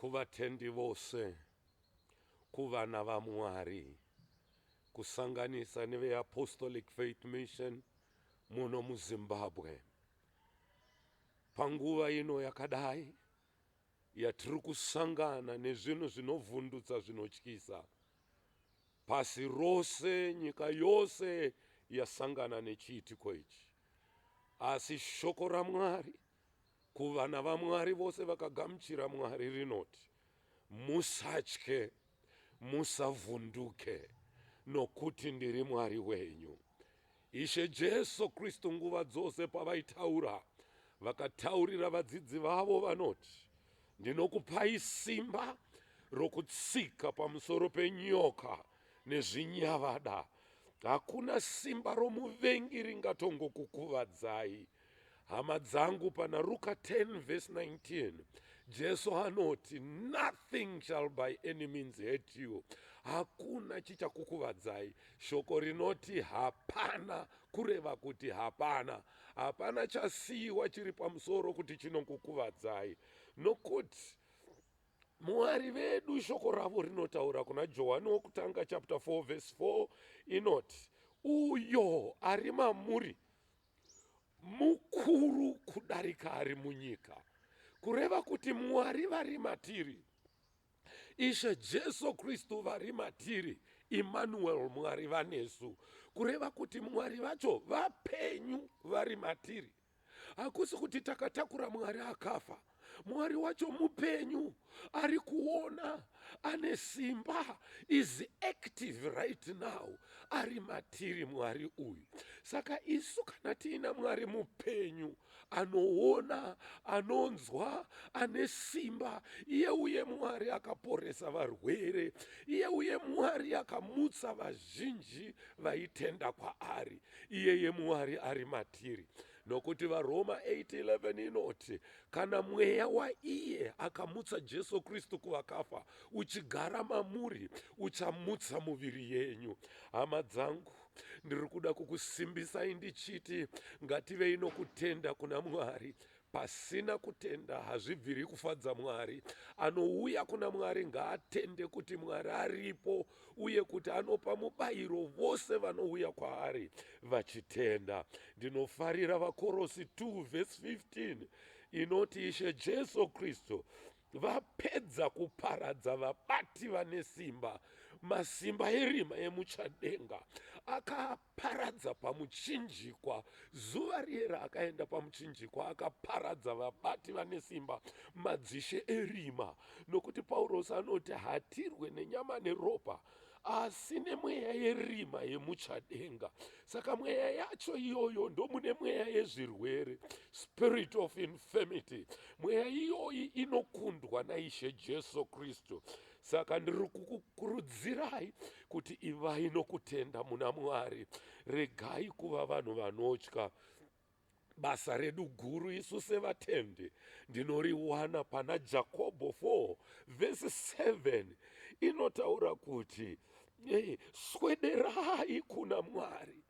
Kuvatendi vose, kuvana vaMwari, kusanganisa neveApostolic Faith Mission muno muZimbabwe. Panguva ino yakadai yatiri kusangana nezvinhu zvinovhundutsa zvinotyisa, pasi rose, nyika yose yasangana nechiitiko ichi. Asi shoko raMwari kuvana vaMwari vose vakagamuchira Mwari rinoti, Musatye, musavhunduke, nokuti ndiri Mwari wenyu. Ishe Jesu Kristu nguva dzose pavaitaura, vakataurira vadzidzi vavo vanoti, Ndinokupai simba rokutsika pamusoro penyoka nezvinyavada. Hakuna simba romuvengi ringatongokukuvadzai. Hama dzangu, pana Ruka 10 verse 19, Jesu anoti, Nothing shall by any means hurt you. Hakuna chichakukuvadzai. Shoko rinoti hapana kureva kuti hapana. Hapana chasiyiwa chiri pamusoro kuti chinokukuvadzai. Nokuti Mwari vedu shoko ravo rinotaura kuna Johani wokutanga chapter 4 verse 4 inoti, Uyo ari mamuri mukuru kudarika ari munyika, kureva kuti Mwari vari matiri, Ishe Jesu Kristu vari matiri, Emmanuel, Mwari vanesu, kureva kuti Mwari vacho vapenyu vari matiri. Hakusi kuti takatakura Mwari akafa. Mwari wacho mupenyu, ari kuona, ane simba, is active right now, ari matiri Mwari uyu. Saka isu kana tiina Mwari mupenyu, anoona, anonzwa, ane simba, iye uye Mwari akaporesa varwere, iye uye Mwari akamutsa vazhinji vaitenda kwaari, iyeye Mwari ari matiri. Nokuti vaRoma 8:11 inoti, kana mweya waiye akamutsa Jesu Kristu kuvakafa uchigara mamuri, uchamutsa muviri yenyu. Hama dzangu, ndiri kuda kukusimbisai ndichiti ngativei nokutenda kuna Mwari. Pasina kutenda hazvibviri kufadza Mwari. Anouya kuna Mwari ngaatende kuti Mwari aripo uye kuti anopa mubayiro vose vanouya kwaari vachitenda. Ndinofarira vaKorosi 2 vhesi 15 inoti Ishe Jesu Kristu vapedza kuparadza vabati vane simba, masimba erima emuchadenga akaparadza pamuchinjikwa. Zuva riye raakaenda pamuchinjikwa akaparadza vabati vane simba, madzishe erima, nokuti Paurosi anoti hatirwe nenyama neropa asi nemweya yerima yemuchadenga. Saka mweya yacho iyoyo ndomune mweya yezvirwere, spirit of infirmity. Mweya iyoyi inokundwa naIshe Jesu Kristu. Saka ndiri kukukurudzirai kuti ivai nokutenda muna Mwari, regai kuva vanhu vanotya. Basa redu guru isu sevatendi ndinoriwana pana Jakobho 4 vhesi 7 inotaura kuti hey, swederai kuna Mwari,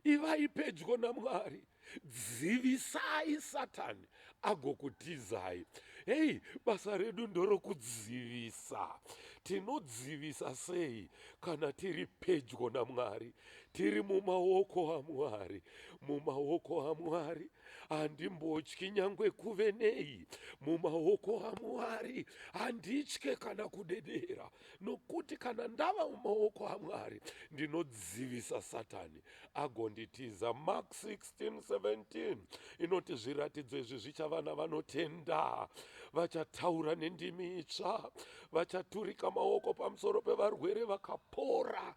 ivai pedyo naMwari, dzivisai Satani agokutizai. Hei, basa redu ndorokudzivisa. Tinodzivisa sei kana tiri pedyo naMwari? Tiri mumaoko aMwari, mumaoko aMwari handimbotyi nyangwe kuve nei. Mumaoko aMwari handitye kana kudedera, nokuti kana ndava mumaoko aMwari ndinodzivisa Satani agonditiza. Mark 16:17 inoti zviratidzo izvi zvichava navanotenda, vachataura nendimi itsva, vachaturika maoko pamusoro pevarwere vakapora.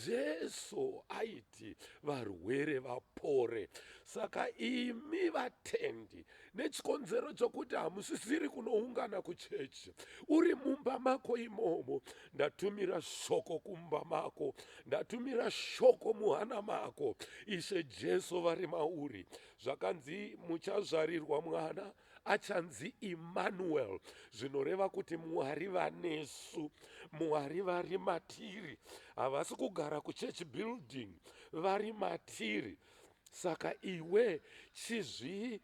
Jesu aiti varwere vapore. Saka imi vatendi, nechikonzero chokuti hamusisiri kunoungana kuchechi, uri mumba mako imomo, ndatumira shoko kumba mako, ndatumira shoko muhana mako. Ishe Jesu vari mauri. Zvakanzi muchazvarirwa mwana achanzi Emmanuel, zvinoreva kuti Mwari vanesu, Mwari vari matiri. Havasi kugara kuchurch building, vari matiri. Saka iwe chizvi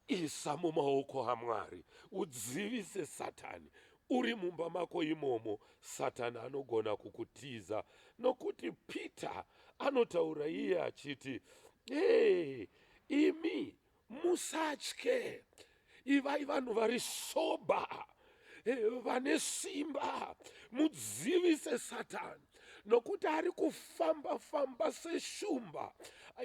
Isa mumaoko aMwari, udzivise Satani. Uri mumba mako imomo, Satani anogona kukutiza. Nokuti Peter anotaura iye achiti, Hey, imi musatye, ivai vanhu vari soba, vane simba, mudzivise Satani nokuti ari kufamba famba seshumba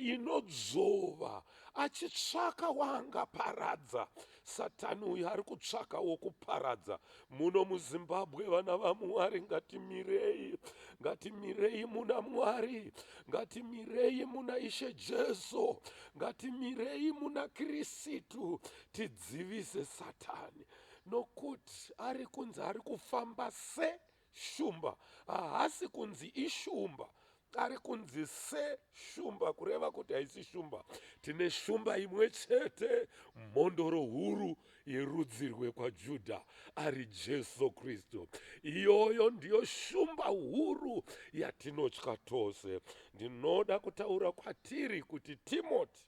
inodzvova achitsvaka waangaparadza. Satani uyu ari kutsvaka wokuparadza muno muZimbabwe. Vana vaMwari, ngatimirei, ngatimirei muna Mwari, ngatimirei muna Ishe Jesu, ngatimirei muna Kirisitu, tidzivise Satani, nokuti ari kunzi ari kufamba se Shumba haasi kunzi ishumba, ari kunzi seshumba, kureva kuti haisi shumba. Tine shumba imwe chete, mhondoro huru yerudzi rwekwaJudha, ari Jesu Kristu. Iyoyo ndiyo shumba huru yatinotya tose. Ndinoda kutaura kwatiri kuti Timoti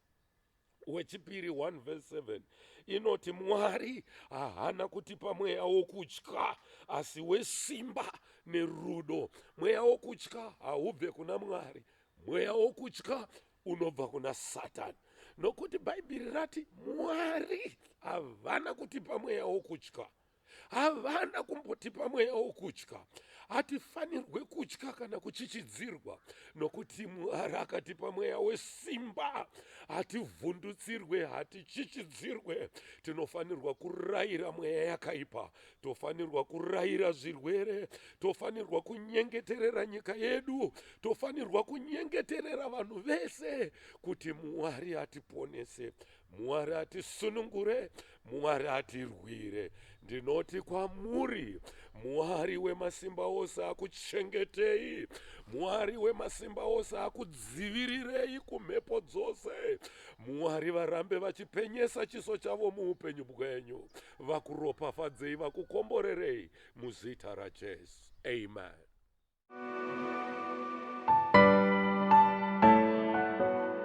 wechipiri 1 vhesi 7 inoti Mwari haana kutipa mweya wokutya asi wesimba nerudo. Mweya wokutya haubve kuna Mwari, mweya wokutya unobva kuna Satani, nokuti Bhaibheri rati Mwari havana kutipa mweya wokutya. Havana kumbotipa mweya wokutya. Hatifanirwe kutya kana kuchichidzirwa, nokuti Mwari akatipa mweya wesimba. Hativhundutsirwe, hatichichidzirwe. Tinofanirwa kurayira mweya yakaipa, tofanirwa kurayira zvirwere, tofanirwa kunyengeterera nyika yedu, tofanirwa kunyengeterera vanhu vese kuti Mwari atiponese. Mwari atisunungure, Mwari atirwire. Ndinoti kwamuri, Mwari wemasimba ose akuchengetei, Mwari wemasimba ose akudzivirirei kumhepo dzose. Mwari varambe vachipenyesa chiso chavo muupenyu bwenyu, vakuropafadzei, vakukomborerei muzita raJesu. Amen.